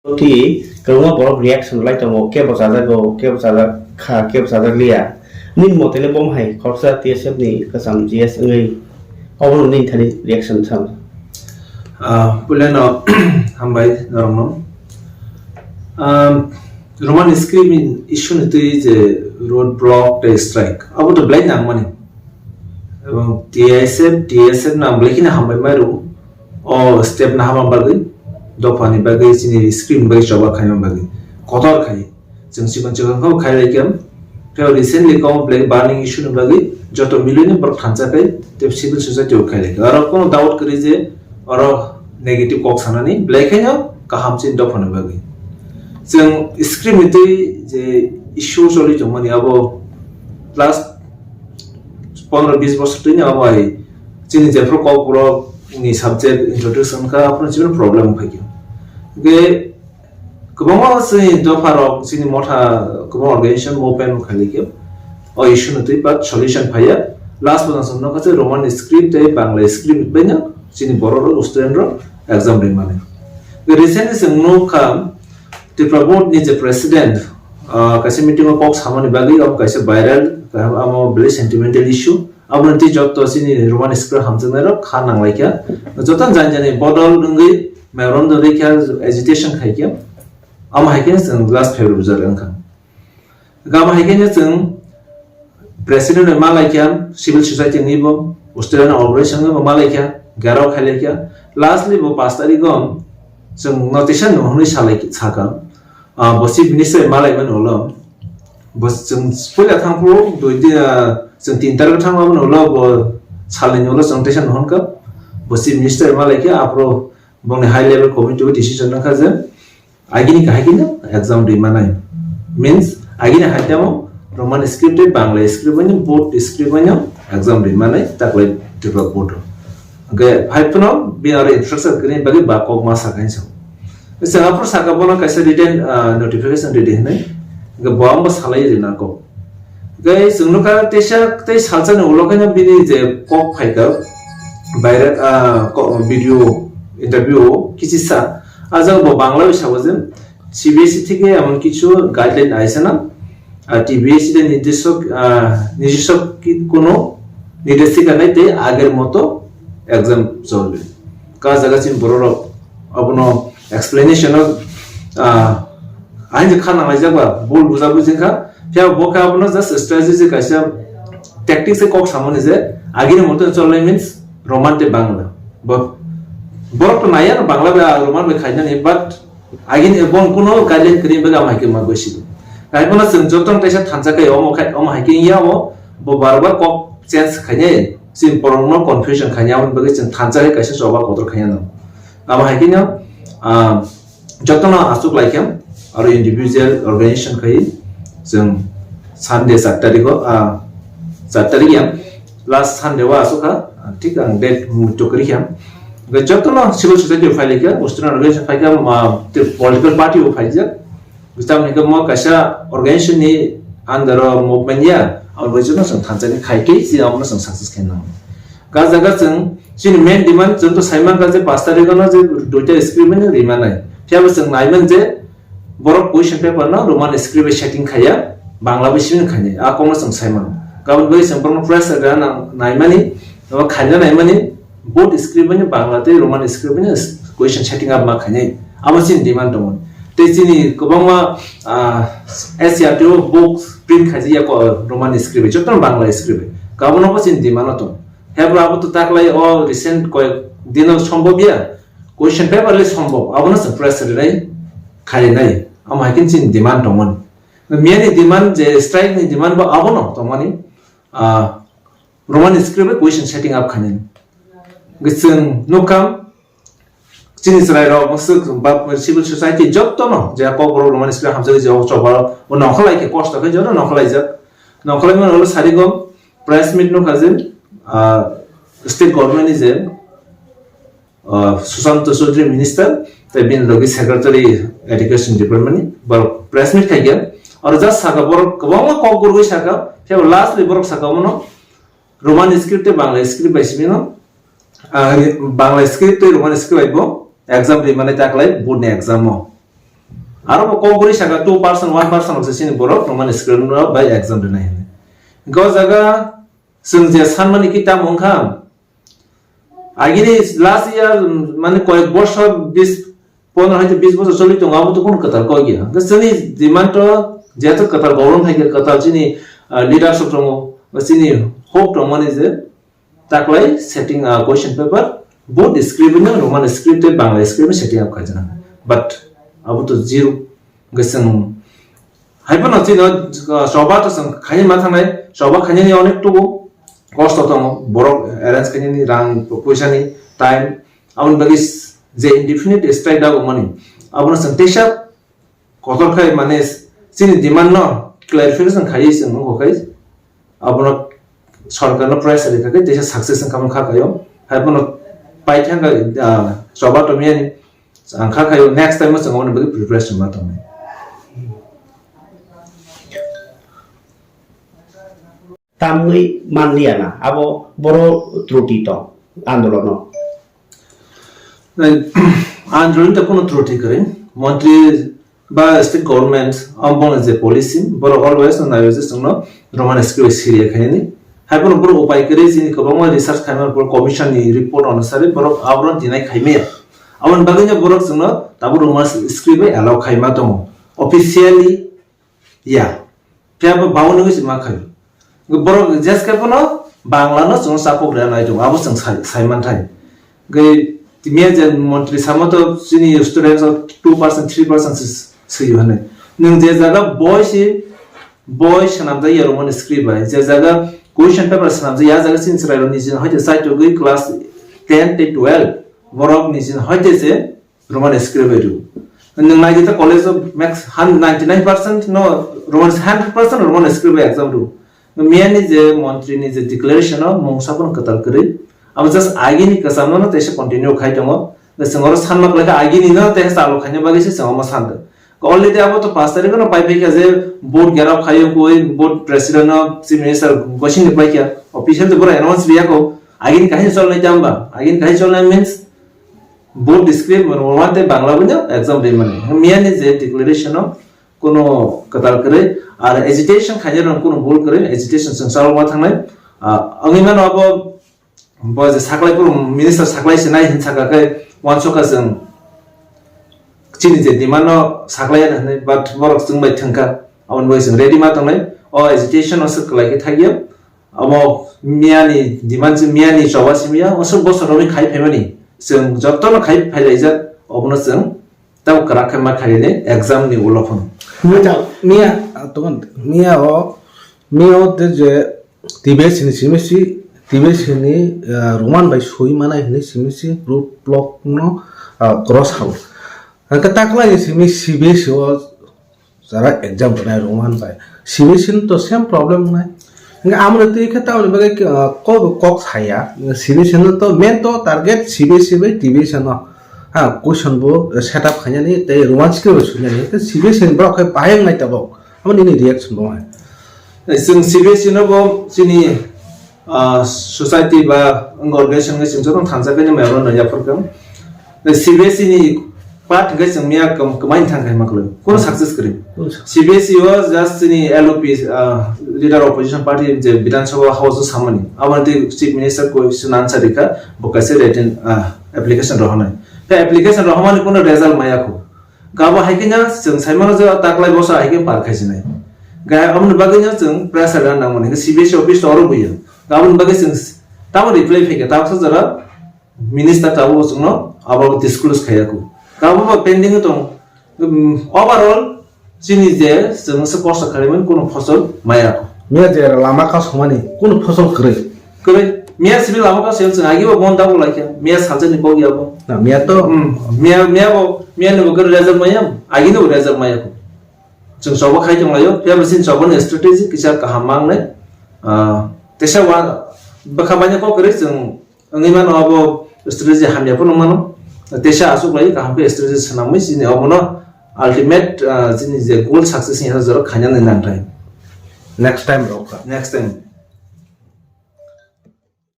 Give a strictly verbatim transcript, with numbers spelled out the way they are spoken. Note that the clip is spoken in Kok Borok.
Twi kwbangma borok reaction lai tongo, kebo chajago, kebo chajak kha, kebo chajak liya. Nini mote le bomo hai khoroksa T S F ni kwcham G S wngwi obono nini thani reaction sam? Ah, puilano hambai norokno. Um, Roman script ni issue ni twi je road block tei strike, abo to belai nangmani. Ebong T S F, T S F nang belai kheno hambai mai rw. O step nahama bagwi, dophani bagwi chini script bagwi choba khaima bagwi kotor khai. Chwng chikon chikon khe khai lai khe, phiya recently kok belai burning issue ni bagwi joto milwini borok thansa khai tei civil society o khai lai khe. Oro kono doubt kwrwi je oro negative kok sanani belai khaino kaham chini dophani bagwi. Chwng script ni twi je issue choli tongmani abo last pondro bis bosor twini abo hai chini jephru kokborok ni subject introduction kha, aphuru chini problem wngkha khe. Hwnkhe kwbangma chini dopha rok, chini motha, kwbangma organization movement wngkha khe o issue no twi but solution phaiya. Last pojang chwng nokha se Roman script tei Bangla script baino chini borok rok, student rok exam rimani. Recently chwng nukha Tripura board ni je president, ah, kaisa meeting o kok samani bagwi abo kaisa viral, amo very sentimental issue. Aboni twi joto chini Roman script hamjaknairok kha nanglaikha. Joto jani jani bodol wngwi memorandum rikha, agitation khaikha. Amo hai khe chwng last February bujak wngkha. Amo hai khe chwng president bai malaikha, civil society ni bo, student organization bo malaikha, gherao khailaikha. Lastly bo pash tarikh o chwng notice no hwnwi salai sakha. Ah, bo chief minister malaimani ulo. Bo chwng puila thangphuru dui din, ah, chwng tin tarikh thangmani ulo bo salni ulo chwng teisa nuhunka. Bo chief minister malaikha, aphuru bongni high level committee o decision wngkha je agini kahai khe exam ri manai. Means agini hai tamo Roman script tei Bangla script bai board script bai exam ri manai taklai Tripura board o. Hwnkhe hai phano bini aro infrastructure kwrwini bagwi ba kok ma sakha hinwi sao. Chwng aphuru sakha bono kaisa written, ah, notification ridi hinwi. Hwnkhe bo ang bo salai rina kok. Hwnkhe chwng nukha teisa tei salsa ni ulo khe bini je kok phaikha, baire, ah, ko-, video interview o kichisa. Ah jaga bo Bangla bai sabo je C B S E theke emon kichu guideline aisa na. Ah, T B S E de nirdesh, ah, nirdesh ki-, kono nirdeshika nai tei ager moto exam cholbe. Ka jaga chini bororok abono explanation o, ah, aini kha nanglaijak ba, bul buja buji kha. Phiya bo khe abono just strategy kaisa tactics se kok samani je agini moto cholnai means Roman tei Bangla. Bo-, borok to naiya no Bangla bai Roman bai khainani, but agini bong kuno guideline kwrwi bagwi amo hai khe ma gosi. Hai phano chwng joto no teisa thansa khe omo khai, omo hai khe ya o bo bar bar kok change khainai, chini borok no confusion khainai, amo bagwi chwng thansa khe kaisa choba kotor khainai no. Amo hai khe no, ah, joto no aswk lai khe aro individual organization khai chwng Sunday char tarikh o, ah, char tarikh ya last Sunday o aswk kha, thik ang date muitu kwrwi khe. Hwnkhe jotono civil society phai laikha, student organization phai kha, ah, tei political party bo phaijak. Tamoni hwnkhe mo kaisa organization ni under o movement ya, abo bai jotono chwng thansa ni khai khe chini abono chwng success khe nango. Ka jaga chwng chini main demand chwng to saiman kha je pash tarikh no je duita script no rimanai. Phiya bo chwng naiman je borok question paper no Roman script bai setting khaiya, Bangla bai setting khainai. A kokno chwng saiman. Kabun bai chwng borokno press rwna naimani, abo khaina naimani, both script bai Bangla tei Roman script bai question setting up ma khainai. Abo chini demand tongo. Tei chini kwbangma, ah, S C R T o books print khaijak ya ko Roman script bai, joto Bangla script bai. Kabun abo chini demand o tong. Hebra abo to taklai o recent koyek dino sombhob ya. Question paper le sombhob, abono chwng press rwnai, kharinai. Amo hai khe chini demand tongmani. Miyani demand je strike ni demand bo abono tongmani. Ah, Roman script bai question setting up khainani. Chwng nukha chini chwrai rok, mwswk, ba civil society jotono je kokborok Roman script hamjagwi je o choba o nongkholai khe kosto khe joto nongkholaijak. Nongkholaimani ulo sarigo press meet nukha je, ah, state government ni je, ah, Sushanta Chaudhary minister, tei bini logi secretary education department ni, borok press meet khaikha. Aro just saka borok kwbangma kok gurgwi saka, phiya lastly borok saka mano Roman script tei Bangla script bai simi no, ah, Bangla script tei Roman script bai bo exam rimani taklai board ni exam o. Aro bo kok bwrwi saka two percent, one percent rok se chini borok Roman script no bai exam rinai hinwi. Go jaga chwng je sanmani ki tamo wngkha, agini last year, mane koyek bosor bis, pondro hai bis bosor choli tongo, abo to kono kwtal kok ya. Hwnkhe chini demand to jeto kwtal government hai khe kwtal chini, ah, leadership tongo, ba chini hope tongmani je taklai setting, ah, question paper, both script no, Roman script tei Bangla script no setting up khaijana. But abo to zero. Hwnkhe chwng hai phano chino, ah, choba to chwng khaini ma thangnai, choba khainani onek tubu kosto tongo, borok arrange khainani rang puisani time, aboni bagwi je indefinite strike dago mani, abono chwng teisa kotor khai, mane chini demand no clarification khaiwi chwng nukho khai, abono sorkar no pressure rikha khe teisa success wngkha, wngkha khaio, hai phano paithangkha, ah, choba tomiyani, ang kha khaio, next time o chwng aboni bagwi preparation ma tongnai. Tamwi manliya na, abo boro truti tong andolono. Nai, andolon ta kono truti kwrwi, montri ba state government, ambong je policy, boro always no nayo je chwngno Roman script siriya khaini. Hai bono boro upai kwrwi chini kwbangma research khaima boro commission ni report onusari borok abro deny khaimaya. Aboni bagwi no borok chwngno tabuk Roman script bai allow khaima tongo. Officially ya. Phiya bo babo nugwi se ma khai. Borok jeske phano Bangla no chwng chapok rwya nai tongo, abo chwng sai, sai man thai. Gai timiya je montri samo to chini students o two percent, three percent se swi hwnwi. Nwng je jaga boi si, boi swnamjak ya Roman script bai, je jaga question paper swnamjak ya, jaga chini chwrai rok nijini hoite chaitogwi class ten tei twelve borok nijini hoite je Roman script bai rw. Nwng nai di ta college o max han-, ninety nine percent no Roman, hundred percent Roman script bai exam rw. Miya ni je montri ni je declaration o mungsa phano kwtal kwrwi. Abo just agi ni kwcham no teisa continue khai tongo. Chwng oro sanma kwlai kha agi ni no teisa chalo khaina bagwi se chwng omo san rw. Already abo to pash tarikh no pai phaikha je board gerao khaio koi, board president no chief minister gosini paikha. Official to boro announce riya ko. Agi ni kahini cholnai tamba. Agi ni kahini cholnai means both script Roman tei Bangla bai no exam rimani. Miya ni je declaration o kuno kwtal kwrwi, ar agitation khainai rok kuno bul kwrwi, agitation chwng chalokma thangnai. Ah, wngwi mano abo bo je saklai phuru minister saklai se nai hin saka khe uansukha chwng chini je demand no saklai ya hinwi, but borok chwng bai thwngkha, aboni bagwi chwng ready ma tongnai. O agitation no swk kwlai khe thakya. Abo miyani demand se miyani choba simi ya, oso bosor rokni khai phaimani chwng jotono khai phailaijak, obono chwng tamo kwrak khe ma khaini exam ni ulo phano. Miya, miya, ah, tokon, miya o, miya o de je T B S ni simi si, T B S ni, ah, Roman bai soi manai hini simi si road block no, ah, cross hao. Hake taklai simi C B S E o jara exam rwnai Roman bai. C B S E no to same problem wngnai. Hingke amoni twi khe tamoni bagwi, ah, kok, kok saya. C B S E no to main to target C B S E bai T B S E no. Ha, question bo set up khainani tei Roman script bo suinani. Tei C B S E ni borok khe bahai wngnai tabok. Amo nini reaction bo hai? Chwng C B S E no bo chini, ah, society ba wng organization wngwi chwng jotono thansa khe nai maibrano yapharkha. C B S E ni part hwnkhe chwng miya kwm-, kwmai thang khai ma kwlwi. Kono success kwrwi. Kono success. C B S E o just chini L O P, ah, leader opposition party je Bidhan Sabha House o samani. Aboni tei chief minister koi swnam sa rikha, bo kaisa written, ah, application rohornai. Tei application rohormani kono result maya kho. Gabo hai khe no chwng sai mano je taklai bosa hai khe par khai sinai. Ga aboni bagwi no chwng pressure rwna nangmani hwnkhe C B S E office to oro buya. Gaboni bagwi chwng tamo reply phaikha, tabuksa jora minister tabuk chwngno abo disclose khaiya kho. Gabo bo pending tong. Um, overall chini je chwng se kosto khlaimani kono phosol maya kho. Miya je lama kasumani kono phosol kwrwi. Kwrwi. Miya simi lama kasumani chwng agi bo bon dago laikha. Miya salsa ni kok yabo. Na, miya to. Hmm. Miya, miya bo, miya ni bo kwrwi result maya. Agi ni bo result maya kho. Chwng choba khai tong laio. Phiya bo chini choba ni strategy kisa kaham mangnai. Ah, tesa wa bwkha manya kok kwrwi chwng wngwi mano abo strategy hamya phano mano. Tesa aswk lai kaham khe strategy swnamwi chini obono ultimate, ah, chini je goal success ni jora khaina nai nang thai. Next time rok kha. Next time.